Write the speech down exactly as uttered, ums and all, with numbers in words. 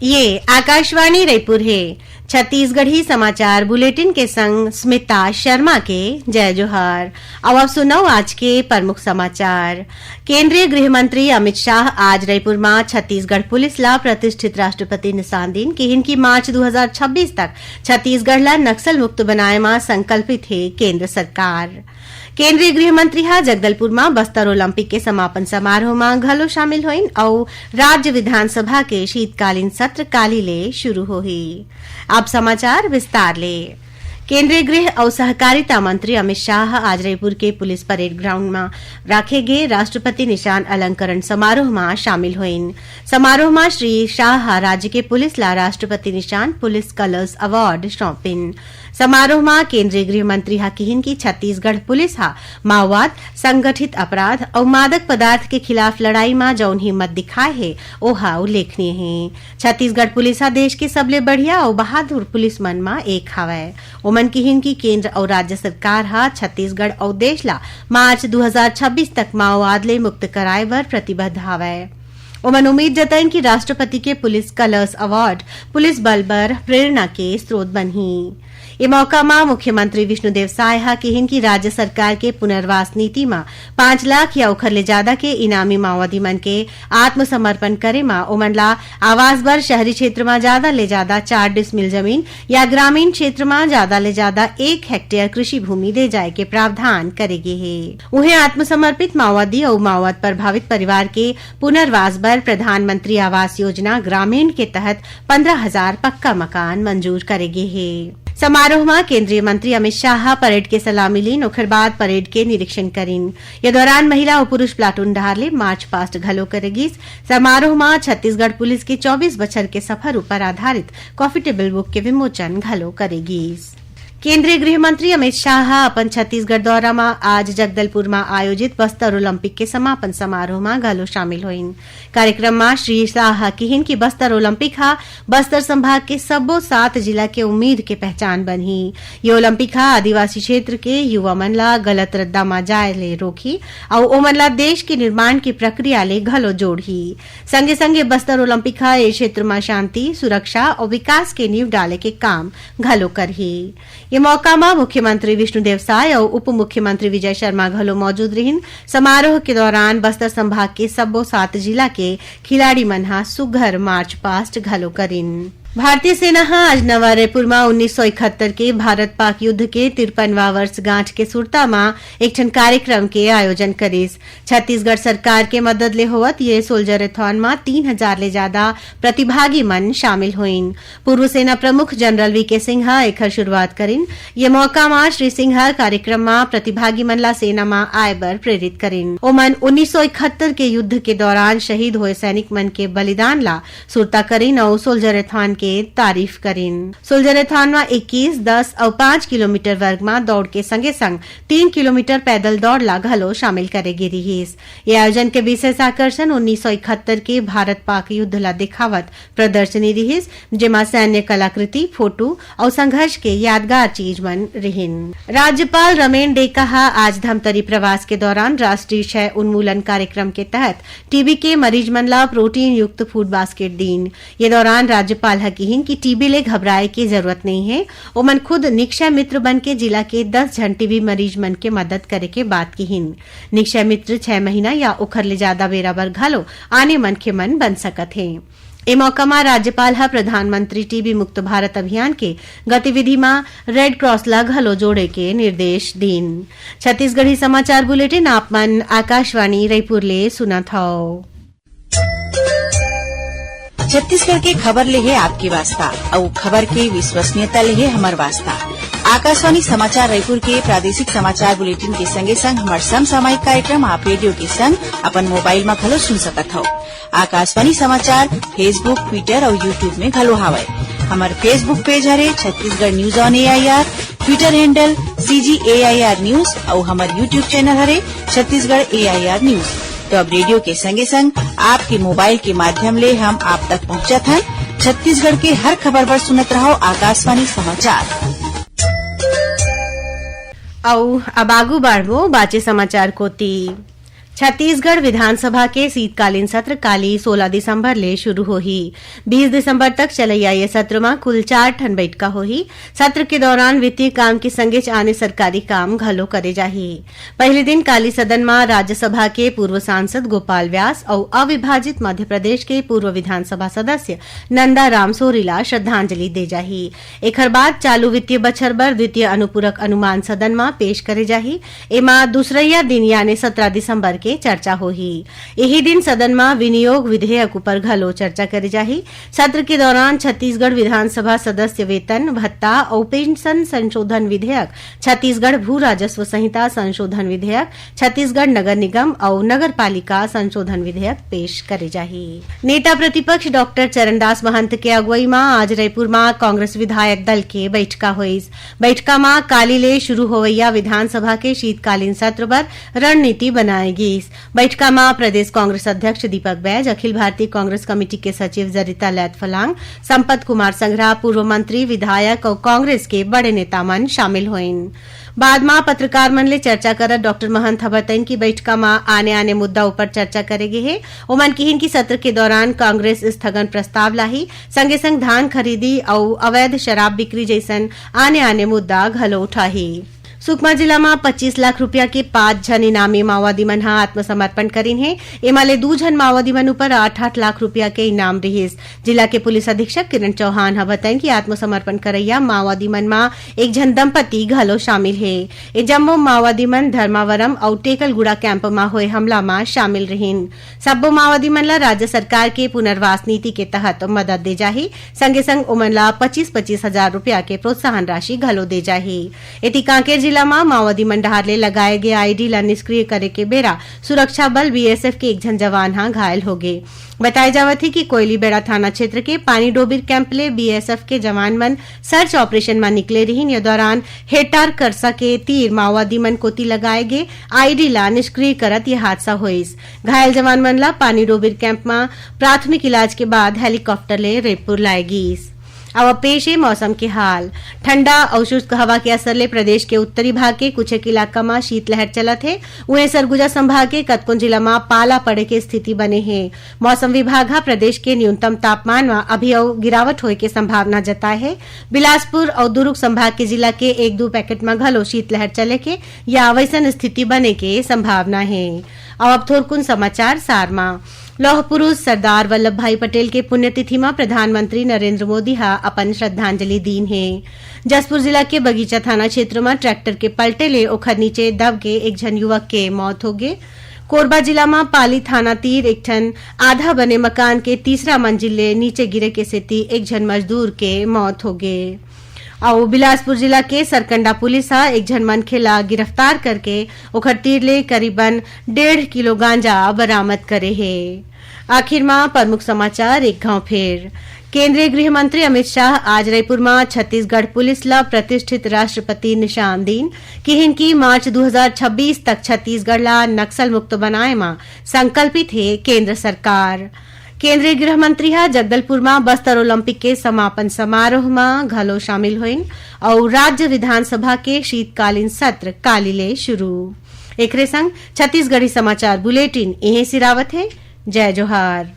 ये आकाशवाणी रायपुर हे। छत्तीसगढ़ी समाचार बुलेटिन के संग स्मिता शर्मा के जय जोहार। अब आप सुनव आज के प्रमुख समाचार। केंद्रीय गृह मंत्री अमित शाह आज रायपुर म छत्तीसगढ़ पुलिस ला प्रतिष्ठित राष्ट्रपति निशान दिन। किहिन कि मार्च दू हजार छब्बीस तक छत्तीसगढ़ ला नक्सल मुक्त बनाए म संकल्पित हे केंद्र सरकार। केंद्रीय गृह मंत्री ह जगदलपुर म बस्तर ओलंपिक के समापन समारोह म घलो शामिल होइन अउ राज्य विधानसभा के शीतकालीन सत्र काली ले शुरू होही। अब समाचार विस्तार ले। केंद्रीय गृह अउ सहकारिता मंत्री अमित शाह आज रायपुर के पुलिस परेड ग्राउंड म राखे गे राष्ट्रपति निशान अलंकरण समारोह म शामिल होइन। समारोह म श्री शाह ह राज्य के पुलिस ला राष्ट्रपति निशान, पुलिस कलर्स अवार्ड सौंपिन। समारोह म केंद्रीय गृह मंत्री ह किहिन कि छत्तीसगढ़ पुलिस ह माओवाद, संगठित अपराध अउ मादक पदार्थ के खिलाफ लड़ाई म जउन हिम्मत दिखाए हे, ओहा उल्लेखनीय हे। छत्तीसगढ़ पुलिस ह देश के सबले बढ़िया अउ बहादुर पुलिस मन म एक हवय। ओमन किहिन कि केंद्र अउ राज्य सरकार ह छत्तीसगढ़ अउ देश ला मार्च दू हजार छब्बीस तक माओवाद ले मुक्त कराए बर प्रतिबद्ध हवय। ओमन उम्मीद जताइन कि राष्ट्रपति के पुलिस कलर्स अवार्ड पुलिस बल बर प्रेरणा के स्रोत बनही। ए मौका म मुख्यमंत्री विष्णुदेव साय ह किहिन कि राज्य सरकार के पुनर्वास नीति म पाँच लाख या ओखर ले जादा के इनामी माओवादी मन के आत्मसमर्पण करे म ओमन ला आवास बर शहरी क्षेत्र म जादा ले जादा चार डिसमिल जमीन या ग्रामीण क्षेत्र म जादा ले जादा एक हेक्टेयर कृषि भूमि दे जाए के प्रावधान करे गे हे। उहें, आत्मसमर्पित माओवादी अउ माओवाद प्रभावित परिवार के पुनर्वास बर प्रधानमंत्री आवास योजना ग्रामीण के तहत पंद्रह हजार पक्का मकान मंजूर करे गे हे। समारोह म केंद्रीय मंत्री अमित शाह ह परेड के सलामी लीन, ओखर बाद परेड के निरीक्षण करिन। ये दौरान महिला अउ पुरुष प्लाटून डहार ले मार्च पास्ट घलो करे गिस। समारोह म छत्तीसगढ़ पुलिस के चौबीस बछर के सफर ऊपर आधारित कॉफी टेबल बुक के विमोचन घलो करे गिस। केंद्रीय गृह मंत्री अमित शाह ह अपन छत्तीसगढ़ दौरा म आज जगदलपुर म आयोजित बस्तर ओलंपिक के समापन समारोह म घलो शामिल होइन। कार्यक्रम म श्री शाह ह किहिन कि बस्तर ओलंपिक ह बस्तर संभाग के सब्बो सात जिला के उम्मीद के पहचान बनही। ये ओलंपिक ह आदिवासी क्षेत्र के युवा मन ला गलत रद्दा म जाय ले रोकही अउ ओमन ला देश के निर्माण के प्रक्रिया ले घलो जोड़ही। संगे-संगे बस्तर ओलंपिक ह ए क्षेत्र म शांति, सुरक्षा अउ विकास के नींव डाले के काम घलो करही। ये मौका म मुख्यमंत्री विष्णुदेव साय अउ उप मुख्यमंत्री विजय शर्मा घलो मौजूद रिहिन। समारोह के दौरान बस्तर संभाग के सब्बो सात जिला के खिलाड़ी मन ह सुघ्घर मार्च पास्ट घलो करिन। भारतीय सेना ह आज नवा रायपुर म उन्नीस सौ इकहत्तर के भारत पाक युद्ध के तिरपनवां वर्षगांठ के सुरता म एक ठन कार्यक्रम के आयोजन करिस। छत्तीसगढ़ सरकार के मदद ले होवत ये सोल्जर एथॉन म तीन हजार ले जादा प्रतिभागी मन शामिल होइन। पूर्व सेना प्रमुख जनरल वी के सिंह ह एखर शुरुआत करिन। ये मौका म श्री सिंह ह कार्यक्रम म प्रतिभागी मन ला सेना म आए बर प्रेरित करिन। ओमन उन्नीस सौ इकहत्तर के युद्ध के दौरान शहीद होए सैनिक मन के बलिदान ला सुरता करिन अउ सोल्जर एथॉन के तारीफ करिन। सोल्जर एथॉन म इक्कीस, दस अउ पाँच किलोमीटर वर्ग म दौड़ के संगे-संग तीन किलोमीटर पैदल दौड़ ला घलो शामिल करे गे रिहिस। ये आयोजन के विशेष आकर्षण उन्नीस सौ इकहत्तर के भारत-पाक युद्ध ला दिखावत प्रदर्शनी रिहिस, जेमा सैन्य कलाकृति, फोटो अउ संघर्ष के यादगार चीज मन रिहिन। राज्यपाल रमेन डेका ह आज धमतरी प्रवास के दौरान राष्ट्रीय क्षय उन्मूलन कार्यक्रम के तहत टीबी के मरीज मन ला प्रोटीन युक्त फूड बास्केट दीन। ये दौरान राज्यपाल ह किहिन कि टीबी ले घबराए के जरूरत नइ हे, ओमन खुद निक्षय मित्र बन के जिला के दस झन टीबी मरीज मन के मदद करे के बात किहिन। निक्षय मित्र छह महीना या ओखर ले जादा बेरा बर घलो आने मनखे मन बन सकत हे। ए मौका म राज्यपाल ह प्रधानमंत्री टीबी मुक्त भारत अभियान के गतिविधि म रेड क्रॉस ला घलो जोड़े के निर्देश दीन। छत्तीसगढ़ी समाचार बुलेटिन आप मन आकाशवाणी रायपुर ले सुनत हव। छत्तीसगढ़ के खबर ले हे आपके वास्ता, अउ खबर के विश्वसनीयता ले हे हमर वास्ता। आकाशवाणी समाचार रायपुर के प्रादेशिक समाचार बुलेटिन के संगे संग हमर समसामयिक कार्यक्रम आप रेडियो के संग अपन मोबाइल म घलो सुन सकत हव। आकाशवाणी समाचार Facebook, Twitter अउ YouTube में घलो हावय। हमर Facebook पेज हरे Chhattisgarh news on AIR, Twitter handle CG AIR news अउ हमर YouTube चैनल हरे छत्तीसगढ़ एआईआर न्यूज। तो अब रेडियो के संगे संग आपके मोबाइल के माध्यम ले हम आप तक पहुंचत हन। छत्तीसगढ़ के हर खबर बर सुनत रहव आकाशवाणी समाचार। अउ अब आगू बढ़बो बाचे समाचार कोती। छत्तीसगढ़ विधानसभा के शीतकालीन सत्र काली सोलह दिसंबर ले शुरू होही। बीस दिसंबर तक चलैया ये सत्र म कुल चार ठन बइठका होही। सत्र के दौरान वित्तीय काम के संगेच आने सरकारी काम घलो करे जाही। पहले दिन काली सदन म राज्यसभा के पूर्व सांसद गोपाल व्यास अउ अविभाजित मध्य प्रदेश के पूर्व विधानसभा सदस्य नंदाराम सोरी ला श्रद्धांजलि दे जाही। एखर बाद चालू वित्तीय बछर बर द्वितीय अनुपूरक अनुमान सदन म पेश करे जाही। एमा दूसरइया दिन यानी सत्रह दिसंबर के चर्चा होही। इही दिन सदन म विनियोग विधेयक ऊपर घलो चर्चा करे जाही। सत्र के दौरान छत्तीसगढ़ विधानसभा सदस्य वेतन, भत्ता अउ पेंशन संशोधन विधेयक, छत्तीसगढ़ भू राजस्व संहिता संशोधन विधेयक, छत्तीसगढ़ नगर निगम अउ नगर पालिका संशोधन विधेयक पेश करे जाही। नेता प्रतिपक्ष डॉक्टर चरणदास महंत के अगुवई म आज रईपुर म कांग्रेस विधायक दल के बइठका होइस। बइठका म काली ले शुरू होवइया विधानसभा के शीतकालीन सत्र बर रणनीति बनाए गीस। बइठका म प्रदेश कांग्रेस अध्यक्ष दीपक बैज, अखिल भारतीय कांग्रेस कमेटी के सचिव जरिता लैथफलांग, संपत कुमार संघरा, पूर्व मंत्री, विधायक अउ कांग्रेस के बड़े नेता मन शामिल होइन। बाद म पत्रकार मन ले चर्चा करत डॉक्टर महंत ह बतइन कि बइठका म आने-आने मुद्दा ऊपर चर्चा करे गे हे। ओमन किहिन कि सत्र के दौरान कांग्रेस स्थगन प्रस्ताव लाही, संगे-संग धान खरीदी अउ अवैध शराब बिक्री जइसन आने-आने मुद्दा घलो उठाही। सुकमा जिला म पच्चीस लाख रुपया के पांच झन इनामी माओवादी मन ह आत्मसमर्पण करिन हे। एमा ले दू झन माओवादी मन ऊपर आठ आठ लाख रुपया के इनाम रिहिस। जिला के पुलिस अधीक्षक किरण चौहान ह बतइन कि आत्मसमर्पण करइया माओवादी मन म एक झन दंपति घलो शामिल हे। ए जम्मो माओवादी मन धर्मावरम अउ टेकलगुड़ा कैंप म होए हमला म शामिल रिहिन। सब्बो माओवादी मन ल राज्य सरकार के पुनर्वास नीति के तहत मदद दे जाही। संगे संग ओमन ला पच्चीस पच्चीस हजार रुपया के प्रोत्साहन राशि घलो दे जाही। एती कांकेर जिला म माओवादी मन डहार ले लगाए गे आईडी ला निष्क्रिय करे के बेरा सुरक्षा बल बीएसएफ के एक झन जवान ह घायल होगे। बताए जावत हे कि कोयलीबेड़ा थाना क्षेत्र के पानी डोबिर कैंप ले बीएसएफ के जवान मन सर्च ऑपरेशन म निकले रिहिन। ये दौरान हेटार करसा के तीर माओवादी मन कोति लगाए गे आईडी ला निष्क्रिय करत ये हादसा होइस। घायल जवान मन ला पानी डोबिर कैंप म प्राथमिक इलाज के बाद हेलीकॉप्टर ले रईपुर लाए गीस। अब पेश हे मौसम के हाल। ठंडा अउ शुष्क हवा के असर ले प्रदेश के उत्तरी भाग के कुछ एक इलाका म शीतलहर चलत हे। उहें, सरगुजा संभाग के कतकोन जिला म पाला पड़े के स्थिति बने हे। मौसम विभाग ह प्रदेश के न्यूनतम तापमान म अभी अउ गिरावट होए के संभावना जताए हे। बिलासपुर अउ दुरूग संभाग के जिला के एक दू पैकेट म घलो शीतलहर चले के या वइसन स्थिति बने के संभावना हे। अउ अब थोरकुन समाचार सार म। लौह पुरुष सरदार वल्लभ भाई पटेल के पुण्यतिथि म प्रधानमंत्री नरेंद्र मोदी ह अपन श्रद्धांजलि दीन हे। जशपुर जिला के बगीचा थाना क्षेत्र म ट्रैक्टर के पलटे ले ओखर नीचे दब के एक झन युवक के मौत होगे। कोरबा जिला म पाली थाना तीर एक ठन आधा बने मकान के तीसरा मंजिल ले नीचे गिरे के सेती एक झन मजदूर के मौत होगे। अउ बिलासपुर जिला के सरकंडा पुलिस ह एक झन मनखे ला गिरफ्तार करके ओखर तीर ले करीबन डेढ़ किलो गांजा बरामद करे हे। आखिर म प्रमुख समाचार एक घांव फेर। केंद्रीय गृह मंत्री अमित शाह आज रईपुर म छत्तीसगढ़ पुलिस ला प्रतिष्ठित राष्ट्रपति निशान दीन। किहिन कि मार्च दू हजार छब्बीस तक छत्तीसगढ़ ला नक्सल मुक्त बनाए म संकल्पित हे केंद्र सरकार। केंद्रीय गृह मंत्री ह जगदलपुर म बस्तर ओलंपिक के समापन समारोह म घलो शामिल होइन अउ राज्य विधानसभा के शीतकालीन सत्र काली ले शुरू। एकरे संग छत्तीसगढ़ी समाचार बुलेटिन इहें सिरावत हे। जय जोहार।